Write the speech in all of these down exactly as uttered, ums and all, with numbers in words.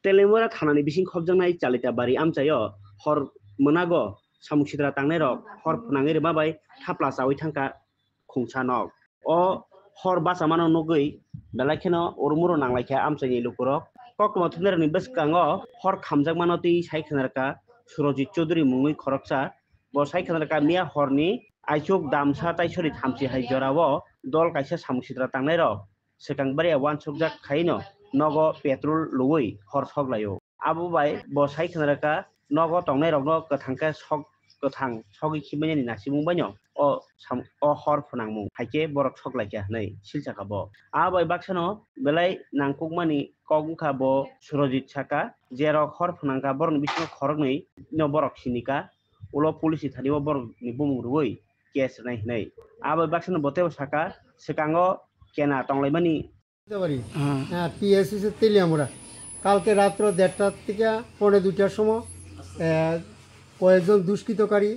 Teliamura thanani bising khopjaknai Chalitabari amchaio hor mwnago samung sitra tangnairok hor phwnangwi rwma bai thapla chaui thangkha khungsa nok. O hor bachamano nugwi belai kheno urumuro nanglaikha amchaini lukurok. Koktwma thumnairokni bwskango hor khamjakmano twi sai khwnarwkha Surojit Chowdhury mungwi khoroksa. Bo sai khwnarwkha miya horni aichuk damsa taisori thamchi hai jorao dol kaisa samung sitra tangnairok swkang bariya uansukjak khaino nogo petrol luwi hor sok laio. Abo bai bo sai khwnarwkha nogo tongnairokno kwthang khe sok, kwthang sogwi khibainani nasimung baino o sam-, o hor phwnangmung hai khe borok sok laikha hwnwi silsakha bo. Abo bai baksano belai nangkukmani kok wngkha bo Surojit saka, jerok hor phwnangkha borokni bisingo khoroknwi no borok sinika. Ulo police ni thani o borok ni bumung rwui case rwnai hinui. Abo baksano bo teibo saka, swkango kena tonglaimani. Bari, হ্যাঁ। হ্যাঁ, PSC Teliamura। কালকে রাত্র দেড়টার থেকে পৌনে দুইটার সময়, এ, কয়েকজন দুষ্কৃতকারী,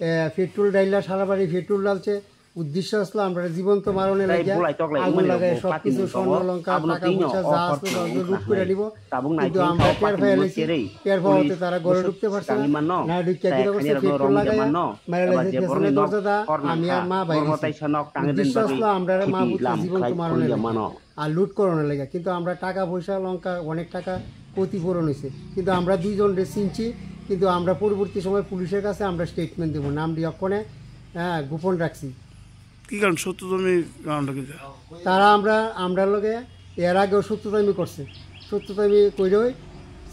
এ, পেট্রোল ডাইলা সারা বাড়ি পেট্রোল ডালছে। উদ্দেশ্য আসলো আমরা জীবন্ত মারণে তাই লাগিয়া, ভুলাই টকলাই আগুন উমানি লাগায়, রকম সবকিছু পাতি স্বর্ণ মতো, অলংকার, আবুনো টাকা তিনও পয়সা যা অফার আছে, সব লুট করে নিব। Tabuk কিন্তু নাইটিন আমরা টের পাইয়া লেছি, টের পাওয়া হতে তারা ঘরে ঢুকতে পারছে না। না ঢুকিয়া কিতা করছে, পেট্রোল লাগায়, মারা লেছে, পেছনে দরজা দা, আমি আর মা বাইরে। উদ্দেশ্য আসলো আমরা মা পুত্র জীবন্ত মারণে লাগিয়া আর লুট করানোর লাগিয়া। কিন্তু আমরা টাকা পয়সা, লঙ্কা, অনেক টাকা ক্ষতিপূরণ হয়েছে। কিন্তু আমরা দুইজনরে চিনছি, কিন্তু আমরা পরবর্তী সময় পুলিশের কাছে আমরা স্টেটমেন্ট দেবো, নাম দিয়ে অক্ষণে, হ্যাঁ, গোপন রাখছি। কি কারণ? সত্য জমি কারণটা কি? তারা আমরা, আমরা লগে এর আগেও সত্যতামি করছে। সত্যতামি কইরই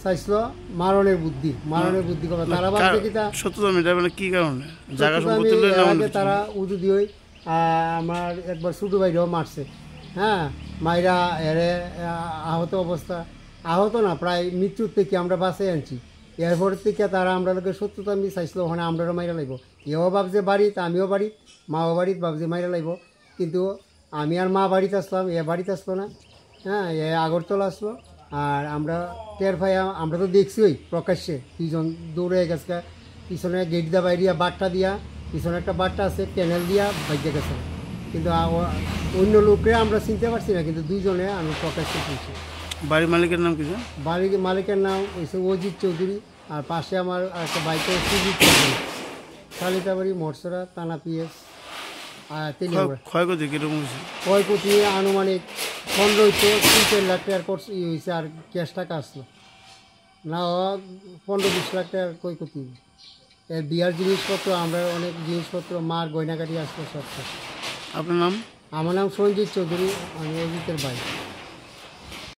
চাইছিল মারণের বুদ্ধি, মারণের বুদ্ধি করবে। তারা ভাবছে কি তা সত্যতামিটা মানে কি কারণে? জায়গা সত্যতামি সম্পত্তি লইয়া এর না অন্য আগে কিছু? তারা উদু দিয়েই, আহ, আমার একবার ছোট ভাইরেও মারছে। হ্যাঁ, মাইরা এরে, আহ, আহত অবস্থা, আহত না, প্রায় মৃত্যুর থেকে আমরা বাঁচাই আনছি। এরপর থেকে তারা আমরা লোকের সত্যতামি চাইছিল, ওখানে আমরারও মাইরা লাগবো। এও ভাবছে বাড়িত, আমিও বাড়িত, মাও বাড়িত, ভাবছে মাইরা লাগবো। কিন্তু আমি আর মা বাড়িতে আসলাম, এ বাড়িতে আসলো না। হ্যাঁ, এ আগরতলা আসলো। আর আমরা টের পাই, আ-, আমরা তো দেখছি ওই প্রকাশ্যে দুইজন দৌড়ে গেছে, পিছনে গেট দা বাইরিয়া বাট্টা দিয়া, পিছনে একটা বাট্টা আছে, ক্যানেল দিয়া বাইকে গেছে। কিন্তু আ-, ও-, অন্য লোকরে আমরা চিনতে পারছি না, কিন্তু দুইজনে আমি প্রকাশ্যে চিনছি। বাড়ির মালিকের নাম কি, স্যার? বাড়ির মালিকের নাম হচ্ছে অজিত চৌধুরী। আর পাশে আমার একটা বাইক আছে, সুজিত চৌধুরী, শালিতাবাড়ি, মটসরা, থানা পিএস, আর তেলিয়ামুড়া। ক্ষয়-, ক্ষয়ক্ষতি কিরকম হয়েছে? ক্ষয়ক্ষতি আনুমানিক পনেরো হইতো তিন চার লাখ টাকার কোর্স ই হয়েছে, আর ক্যাশ টাকা আসলো না, ও পনেরো বিশ লাখ টাকার ক্ষয়ক্ষতি। এর বিয়ার জিনিসপত্র, আমরা অনেক জিনিসপত্র, মার গয়নাগাটি আসলো সব। আপনার নাম? আমার নাম সঞ্জিত চৌধুরী, আমি অজিতের ভাই।